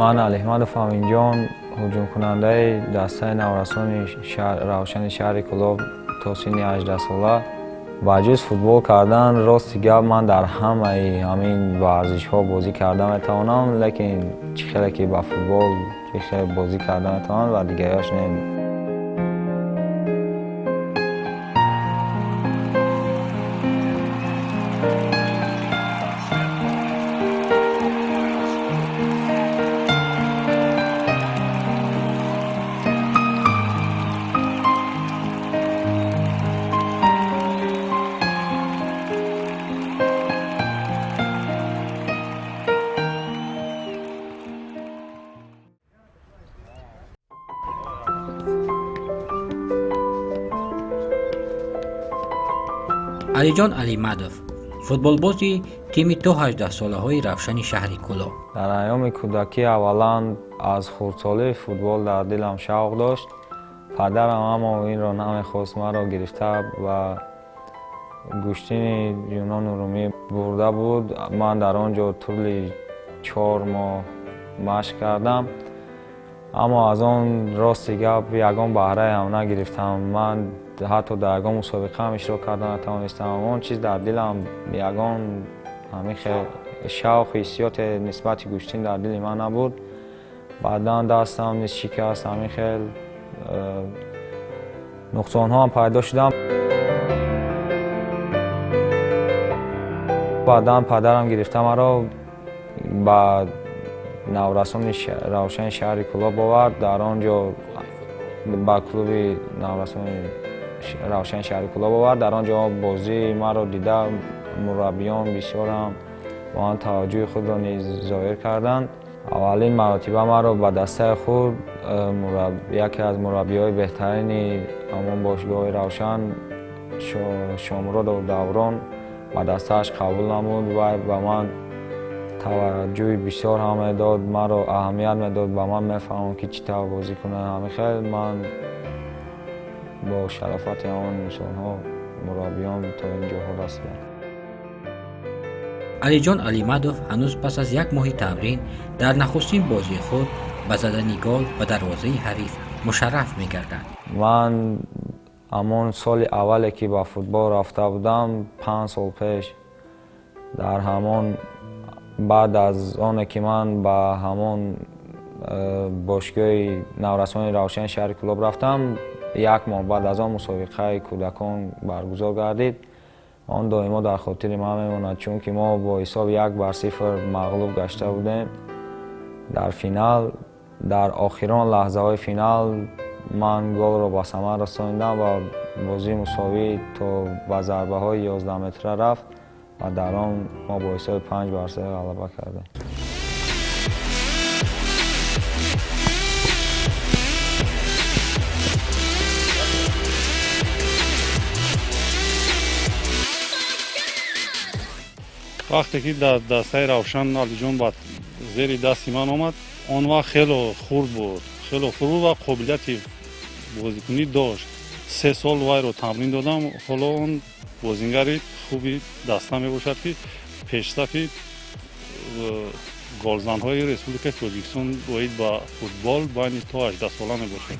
Ман Алиҳмадов Аминҷон, ҳуҷумкунандаи дастаи наврасони Равшани шаҳри Кӯлоб то синни 18 сола. Ба ҷуз футбол кардан, рости гап, ман дар ҳамаи ҳамин варзишҳо бозӣ карда метавонам, лекин чӣ хеле ки ба футбол чӣ хеле бозӣ карда метавонам ва дигариаш не. Алиҷон Алимадов, футболбози тими то 18-солаҳои Равшани шаҳри Кӯлоб. Дар айёми кӯдакӣ аввалан аз хурдсолӣ футбол дар дилам шавқ дошт. Падарам аммо инро намехост, маро гирифта ба гӯштини Юнону Румӣ бурда буд. Ман дар он ҷо тӯли 4 моҳ машқ кардам, аммо аз он рости гап ягон баҳраеам нагирифтам. Ман ҳатто дар ягон мусобиқаам иштирок карда натавонистам. Он чиз дар дилам ягон ҳамин шавқу ҳиссиёте нисбати гӯштин дар дили ман набуд. Баъдан дастам низ шикаст, ҳамин хел нуқсонҳоам пайдо шудам. Баъдан падарам гирифта маро ба наврасони Равшани шаҳри Кӯлоб овард. Дар он ҷо ба клуби наврасони Равшани шаҳри Кӯлоб овард. Дар он ҷо бозии маро дида мураббиён бисёрам ба ман таваҷҷӯҳи худро низ зоҳир карданд. Аввалин маротиба маро ба дастаи худ яке аз мураббиҳои беҳтарини ҳамон бошгоҳи Равшан Шомуродов Даврон ба дастааш қабул намуд ва ба ман таваҷҷӯҳи бисёр ҳам медод, маро аҳамият медод, ба ман мефаҳмонд, ки чӣ тавр бозӣ кунам. Ҳамин хел ман бо шарофати ҳамон инсонҳо, мураббиён то ин ҷоҳо расидам. Алиҷон Алимадов ҳанӯз пас аз як моҳи тамрин дар нахустин бозии худ ба задани гол ба дарвозаи ҳариф мушарраф мегардад. Ман ҳамон соли аввале ки ба футбол рафта будам, 5 сол пеш, дар ҳамон баъд аз оне ки ман ба ҳамон бошгоҳи наврасони Равшани шаҳри Кӯлоб рафтам, як моҳ баъд аз он мусобиқаи кӯдакон баргузор гардид. Он доимо дар хотири ман мемонад, чунки мо бо ҳисоби 1-0 мағлуб гашта будем. Дар финал, дар охирон лаҳзаҳои финал ман голро ба самар расонидам ва бозии мусовӣ то ба зарбаҳои 11 метра рафт ва дар он мо бо ҳисоби 5-3 ғалаба кардем. Вақте ки дар дастаи Равшан Алиҷон ба зери дасти ман омад, он вақт хело хурд буд, хело хурд буд ва қобилияти бозикунӣ дошт. 3 сол вайро тамрин додам. Ҳоло он бозингари хуби даста мебошад, ки пешсафи голзанҳои Республикаи Тоҷикистон оид ба футбол байни то 18 сола мебошад.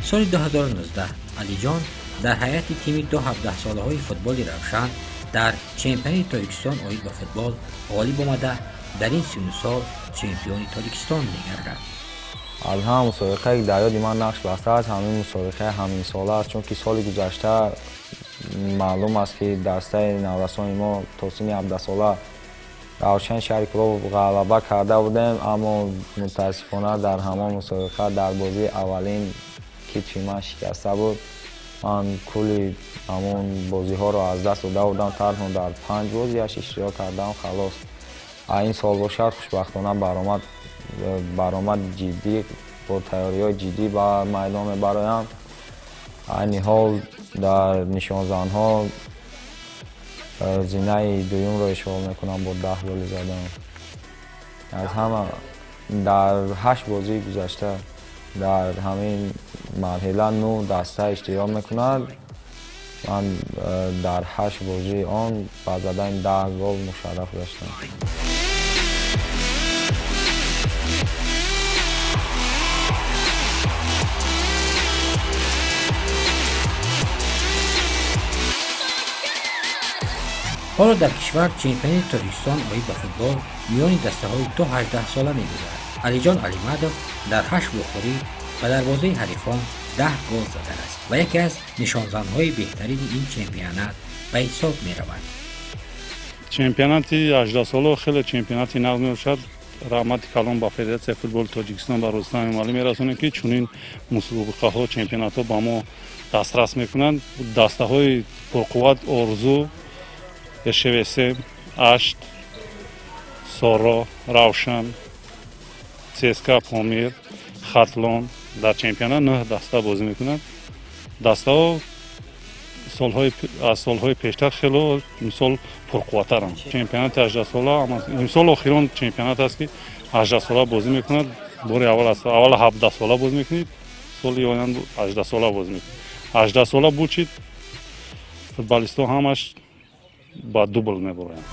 Соли 2019 Алиҷон дар ҳайати тими то 17-солаҳои футболи Равшан дар чемпионати Тоҷикистон оид ба футбол ғолиб омада, дар ин сину сол чемпиони Тоҷикистон мегардад. Аз ҳама мусобиқае ки дар ёди ман нақш бастааст, ҳамин мусобиқаи ҳаминсола аст, чунки соли гузашта маълум аст, ки дастаи наврасони мо то синни 17 сола Равшани шаҳри Кӯлоб ғалаба карда будем, аммо мутаассифона дар ҳамон мусобиқа дар бозии аввалин китфи ман шикаста буд. Ман кулли ҳамон бозиҳоро аз даст дода будам, танҳо дар 5 бозиаш иштирок кардам, халос. Ин сол бошад, хушбахтона баромади ҷиддӣ бо тайёриҳои ҷиддӣ ба майдон мебароям. Айни ҳол дар нишонзанҳо зинаи дуюмро ишғол мекунам бо 10 голи задан. Аз ҳама дар 8 бозии гузашта дар ҳамин марҳила 9 даста иштирок мекунад. Ман дар 8 бозии он ба задани 10 гол мушарраф гаштам. Ҳоло дар кишвар чемпионати Тоҷикистон оид ба футбол миёни дастаҳои то 18 сола мегузарад. Алиҷон Алимадов дар 8 вохӯрӣ ба дарвозаи ҳарифон 10 гол задааст ва яке аз нишонзанҳои беҳтарини ин чемпионат ба ҳисоб меравад. Чемпионати 18 сола хеле чемпионати нағз мебошад. Раҳмати калон ба Федератсияи футболи Тоҷикистон ба Рустам Эмомалӣ мерасонем, ки чунин мусобиқаҳо, чемпионатҳо ба мо дастрас мекунанд. Дастаҳои пурқувват Орзу, ШВС, Ашт, Соро, Равшан, ЦСКА Помир, Хатлон дар чемпионат 9 даста бозӣ мекунанд. Дастаҳо аз солҳои пештар хело имсол пурқувваттаранд. Чемпионати 18 сола имсол охирон чемпионат аст, ки 18 сола бозӣ мекунад. Бори аввал аст, аввал 17 сола бозӣ мекунед, соли оянда 18 сола бозӣ мекунед. 18 сола буд чид, футболистҳо ҳамаш ба дубл мебуранд.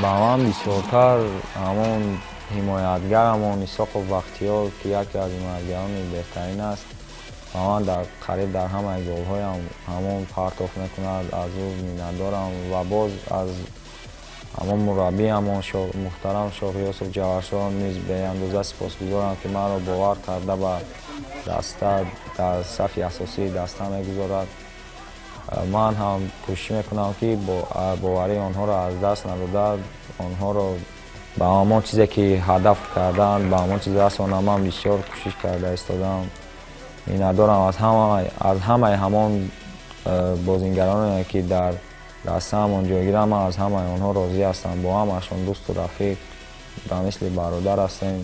Ба ман бисёртар ҳамон ҳимоятгарамон Исоқов Бахтиёр, ки яке аз ҳимоятгарони беҳтарин аст, ба ман қариб дар ҳамаи голҳоям ҳамон партоф мекунад, аз ӯ миннатдорам ва боз аз ҳамон мураббиамон муҳтарам Шоҳиёсуф Ҷавҳаршоҳ низ беандоза сипосгузорам, ки маро бовар карда ба даста дар сафи асосии даста мегузорад. Ман ҳам кӯшиш мекунам, ки боварии онҳоро аз даст надода, онҳоро ба ҳамон чизе ки ҳадаф карданд, ба ҳамон чиз расонам. Ман бисёр кӯшиш карда истодам. Миннатдорам аз ҳамаи ҳамон бозингароне, ки дар дастаамон ҷойгиранд. Ман аз ҳамаи онҳо розӣ ҳастам. Бо ҳамашон дӯсту рафиқ ба мисли бародар ҳастем.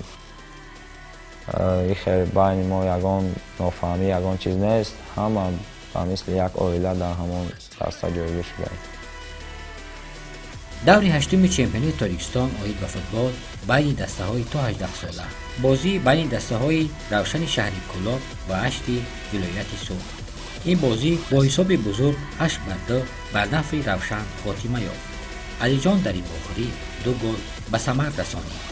Ихел байни мо ягон нофаҳмӣ, ягон чиз нест. Ҳама ба мисли як оила дар ҳамон даста ҷойгир шудаем. Даври ҳаштуми чемпионати Тоҷикистон оид ба футбол байни дастаҳои то 18 сола. Бозӣ байни дастаҳои Равшани шаҳри Кӯлоб ва Ашти вилояти Суғд. Ин бозӣ бо ҳисоби бузург 8-2 ба нафъи Равшан хотима ёфт. Алиҷон дар ин вохӯрӣ 2 гол ба самар расонид.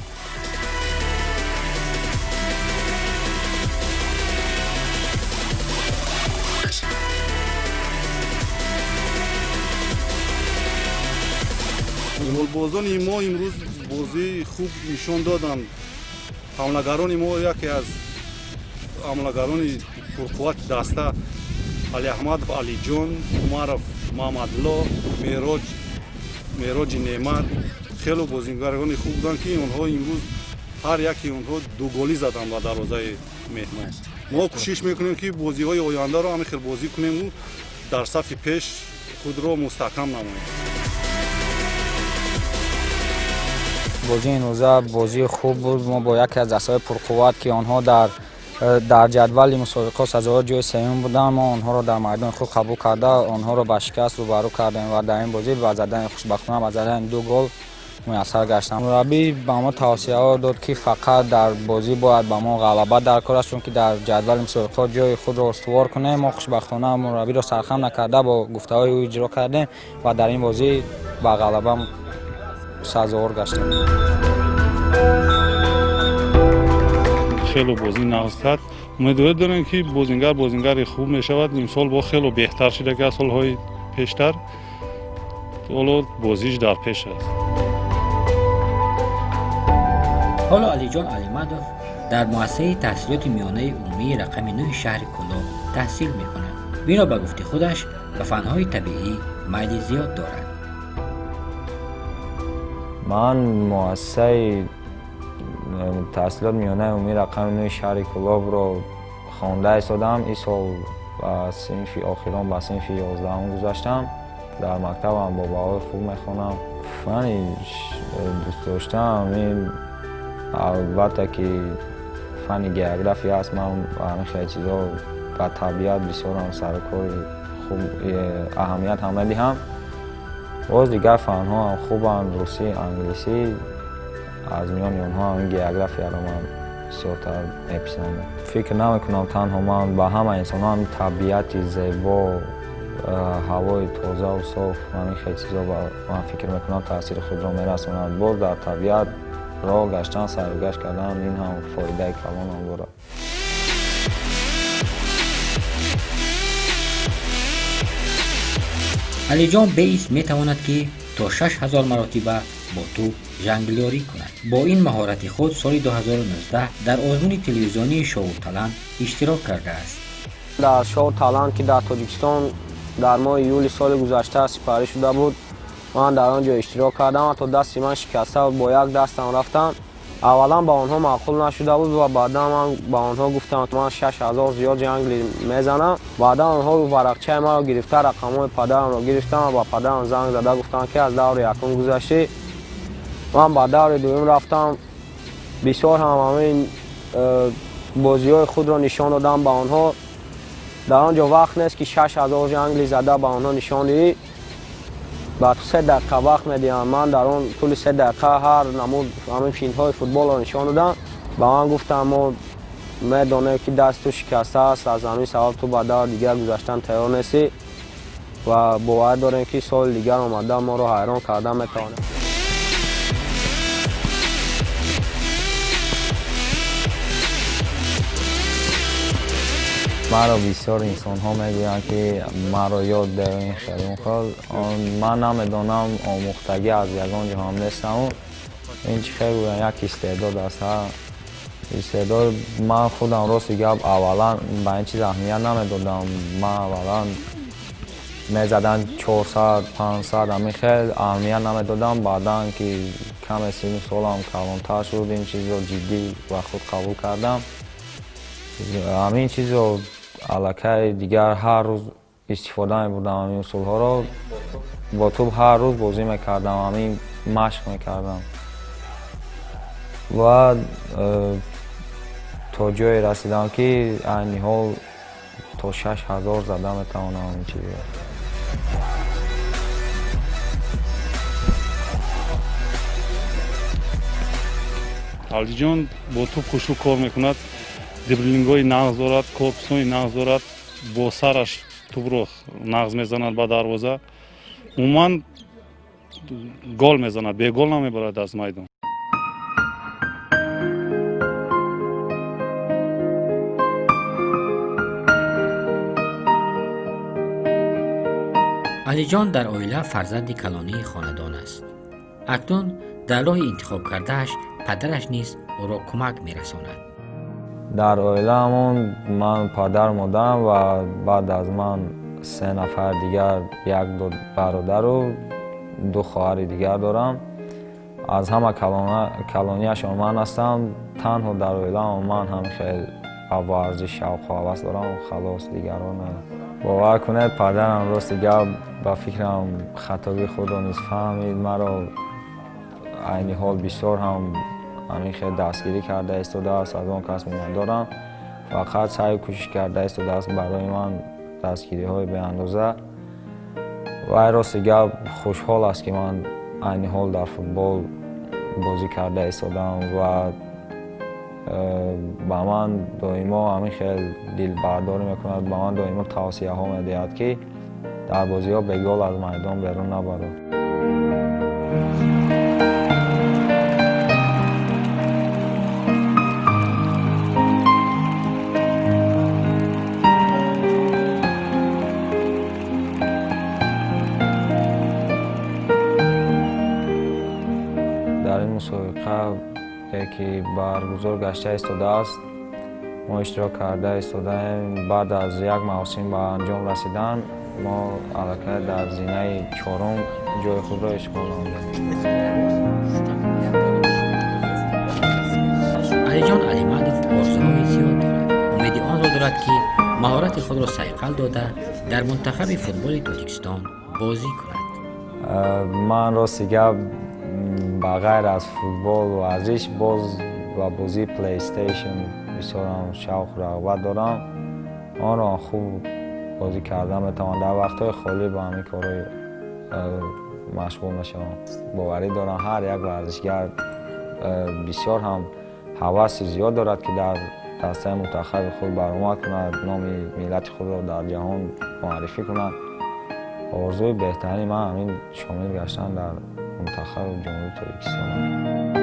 Голбозони мо имрӯз бозии хуб нишон доданд. Ҳамлагарони мо, яке аз ҳамлагарони пурқуввати даста Алиаҳмадов Алиҷон, Умаров Маҳмадло, Мероҷи Неъмат хело бозингарони хуб буданд, ки онҳо имрӯз ҳар яке онҳо дуголӣ заданд ба дарвозаи меҳмон. Мо кӯшиш мекунем, ки бозиҳои ояндаро ҳамин хел бозӣ кунему дар сафи пеш худро мустаҳкам намоем. Бозии имрӯза бозии хуб буд. Мо бо яке аз дастаҳои пурқувват, ки онҳо дар ҷадвали мусобиқаҳо сазовори ҷои сеюм буданд, мо онҳоро дар майдони худ қабул карда, онҳоро ба шикаст рӯбарӯ кардем ва дар ин бозӣ ба задани хушбахтона ба задани 2 гол муяссар гаштам. Мураббӣ ба мо тавсияҳо дод, ки фақат дар бозӣ бояд ба мо ғалаба дар кор аст, чунки дар ҷадвали мусобиқаҳо ҷои худро устувор кунем. Мо хушбахтона мураббиро сархам накарда бо гуфтаҳои ӯ иҷро кардем ва дар ин бозӣ ба ғалаба сазовор гаштем. Хело бозӣ нағз кард. Умедвор дорем, ки бозингар бозингари хуб мешавад. Имсол бо хело беҳтар шуда, ки аз солҳои пештар. Ҳоло бозиш дар пеш аст. Ҳоло Алиҷон Алимадов дар муассисаи таҳсилоти миёнаи умумии рақами 9 шаҳри Кӯлоб таҳсил мекунад. Бино ба гуфти худаш ба фанҳои табиӣ майли зиёд дорад. Ман муассисаи таҳсилот миёнаи умумии рақами 9 шаҳри Кӯлобро хонда истодам. Ин сол ба синфи охирон, ба синфи 11 гузаштам. Дар мактабам бо баҳои хуб мехонам. Фани дӯст доштаам ин албатта ки фани география аст. Ман ба ҳамин хеле чизҳо, ба табиат бисёрам сарукори хуб аҳамият ҳам медиҳам. Боз дигар фанҳо ҳам хубанд, русӣ, англисӣ. Аз миёни онҳо ҳам географияро ман бисёртар меписандам. Фикр намекунам танҳо ман, ба ҳама инсонҳо ҳамин табиати зебо, ҳавои тозаву соф, ҳамин хел чизо ман фикр мекунам таъсири худро мерасонад. Боз дар табиат роҳ гаштан, сайругашт кардан ин ҳам фоидаи калонам дорад. Алиҷон беист метавонад, ки то 6000 маротиба бо тӯб жонглёрӣ кунад. Бо ин маҳорати худ соли 2019 дар озмуни телевизионии «Шоу Талант» иштирок кардааст. Дар «Шоу Талант», ки дар Тоҷикистон дар моҳи июли соли гузашта сипарӣ шуда буд, ман дар он ҷо иштирок кардам. Ҳатто дасти ман шикаста буд, бо як дастам рафтам. Аввалан ба онҳо маъқул нашуда буд ва баъдан ман ба онҳо гуфтам, ман 6000 зиёд жонглёрӣ мезанам. Баъдан онҳо варақчаи маро гирифта, рақамҳои падарамро гирифтам ва ба падарам занг зада гуфтам, ки аз даври якум гузаштӣ. Ман ба даври дуюм рафтам. Бисёр ҳам ҳамин бозиҳои худро нишон додам ба онҳо. Дар он ҷо вақт нест, ки 6000 жонглёрӣ зада ба онҳо нишон диҳӣ. Ба 3 дақиқа вақт медиҳам. Ман дар он тӯли 3 дақиқа ҳар намуд ҳамин финтҳои футболро нишон додам. Ба ман гуфтам, мо медонем, ки даст ту шикаста аст, аз ҳамин сабаб ту ба даври дигар гузаштан тайёр нестӣ ва бовар дорем, ки соли дигар омада моро ҳайрон карда метавонем. Маро бисёр инсонҳо мегӯянд, ки маро ёд деҳ, ин хел, он хел. Ман намедонам, омӯхтагӣ аз ягон ҷо ҳам нестаму ин чӣ хел гӯянд, як истеъдод аст. Истеъдод. Ман худам, рости гап, аввалан ба ин чиз аҳамият намедодам. Ман аввалан мезадан 400, 500, ҳамин хел аҳамият намедодам. Баъдан ки каме синну солам калонтар шуд, ин чизро ҷиддӣ ба худ қабул кардам. Ҳамин чизро аллакай дигар ҳар рӯз истифода мебурдам. Ҳамин усулҳоро бо тӯб ҳар рӯз бозӣ мекардам, ҳамин машқ мекардам ва то ҷое расидам, ки айни ҳол то 6000 зада метавонам ҳамин чизро. Алиҷон бо тӯб хушрӯ кор мекунад, дриблингҳои нағз дорад, корпусҳои нағз дорад, бо сараш тӯбро нағз мезанад ба дарвоза. Умуман гол мезанад, бегол намебарад аз майдон. Алиҷон дар оила фарзанди калонии хонадон аст. Акнун дар роҳи интихобкардааш падараш низ ӯро кӯмак мерасонад. Дар оилаамон ман, падару модарам ва баъд аз ман се нафар дигар, як бародару ду хоҳари дигар дорам. Аз ҳама калонияшон ман ҳастам. Танҳо дар оилаамон ман ҳам хел ба варзиш шавқу ҳавас дорам, халос, дигарон. Бовар кунед, падарам, рости гап, ба фикрам, хатогии худро низ фаҳмид. Маро айни ҳол бисёр ҳам ҳамин хел дастгирӣ карда истодааст. Аз он кас миннатдорам. Фақат саъю кӯшиш карда истодааст барои ман дастгириҳои беандоза. Вай, рости гап, хушҳол аст, ки ман айни ҳол дар футбол бозӣ карда истодам ва ба ман доимо ҳамин хел дилбардорӣ мекунад, ба ман доимо тавсияҳо медиҳад, ки дар бозиҳо бегол аз майдон берун набарад. Дар ин мусобиқа, ки баргузор гашта истодааст, мо иштирок карда истодаем. Баъд аз як мавсим ба анҷом расидан, мо аллакай дар зинаи чорум ҷои худро ишғол намудем. Алиҷон Алимадов орзуҳои зиёд дорад. Умеди онро дорад, ки маҳорати худро сайқал дода, дар мунтахаби футболи Тоҷикистон бозӣ кунад. Ман, рости гап, ба ғайр аз футбол, варзиш, боз ба бозии PlayStation бисёрам шавқу рағбат дорам. Онро хуб бозӣ карда метавонам. Дар вақтҳои холӣ ба ҳамин корҳои машғул мешавам. Боварӣ дорам, ҳар як варзишгар бисёр ҳам Ҳаваси зиёд дорад, ки дар дастаи мунтахаби худ баромад кунад, номи миллати худро дар ҷаҳон муаррифӣ кунад. Орзуи беҳтарини ман ҳамин шомил гаштан дар мунтахаби Ҷумҳурии Тоҷикистон.